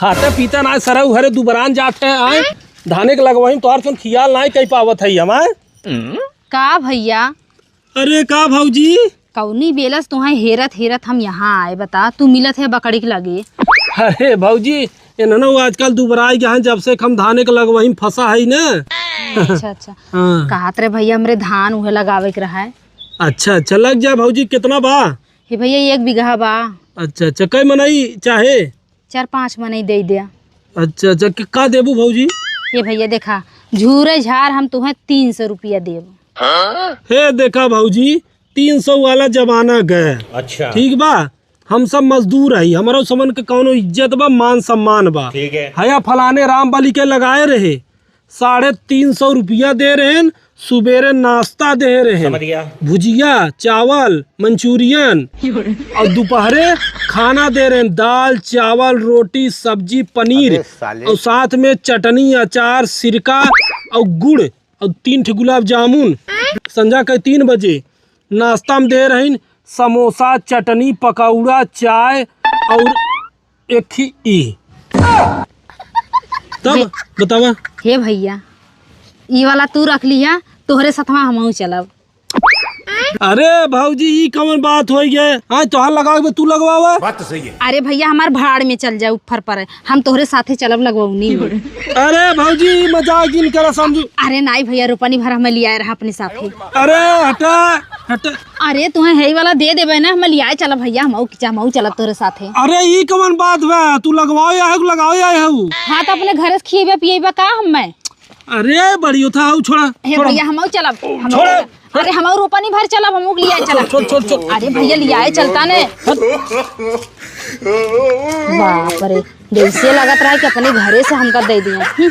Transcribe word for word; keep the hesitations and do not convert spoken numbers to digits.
खाते पीते ना सरऊ हरे दुबरान जात है, आए धाने के लगवही तोहार सुन खियाल ना कई पावत है हम, आए। का भैया? अरे का भौजी? कौनी बेलस तुहें हेरत हेरत हम यहाँ आए, बता तू मिलत है बकरी के लगे। अरे भौजी, ये ननऊ आजकल दुबराई गया है, जब से हम धाने के लगवही फंसा है ना। अच्छा अच्छा। हाँ। कहत रहे भैया हमरे धान उहे लगावे के रहा है। अच्छा अच्छा, लग जाए भौजी, कितना बा? हे भैया एक बीघा बा। अच्छा अच्छा, कई मनई चाहे? चार पाँच मनई दे दिया। अच्छा अच्छा, कि-, का देबू भौजी? ये भैया देखा, झूरे झार हम तुहें तीन सौ रुपया देब। हे देखा भौजी, तीन सौ वाला जमाना गए। अच्छा। ठीक बा, हम सब मजदूर हई, हमरो समन के कौनो इज्जत बा, मान सम्मान बा। ठीक है। हया फलाने राम बली के लगाए रहे, साढ़े तीन सौ रुपया दे रहेन, सुबेरे नाश्ता दे रहेन, समझ गया। भुजिया, चावल, मंचूरियन, और दोपहरे खाना दे रहेन, दाल, चावल, रोटी, सब्जी, पनीर, अबे साले। और साथ में चटनी, अचार, सिरका और गुड़ और तीन ठे गुलाब जामुन। संझा के तीन बजे नाश्ता में दे रहीन समोसा, चटनी, पकौड़ा, चाय और एक ही ई। तब बतावा। हे भैया, ई वाला तू रख लिया, तोहरे सथवा हमहू चलब। अरे भौजी, ई कवन बात होई गे? हाँ, तोहार लगावे बे, तू लगवावा। बात तो सही है। अरे भैया, हमार भाड़ में चल जाए, ऊपर पर है, हम तोहरे साथे चलब लगवौनी में। अरे भौजी, ई मजाक जिन करा समझू। अरे नाई भैया, रोपनी भर हमें लियाए रहा अपने साथे। अरे हटा, हटा। अरे तुहें हेई वाला दे देबे ना, हमें लियाए चलब भैया, हमहू खींचा, हमहू चलब तोहरे साथे। अरे ई कवन बात बा? तू लगवाओ या है, लगाओ या है। हाँ, तो अपने घरे से खिएबे पिएबे का हमें? अरे बड़ी उठा हऊ, छोड़ा, हे छोड़ा। भैया, हमहू चलब, हमहू छोड़ा। चलब। अरे हमहू रोपनी भर चलब, हमहू लियाए चलब। छोड़, छोड़, छोड़। अरे भैया, लियाए चलता ने। बाप रे, जैसे लगत रहा कि अपने घरे से हमका दे दिया। हम्म।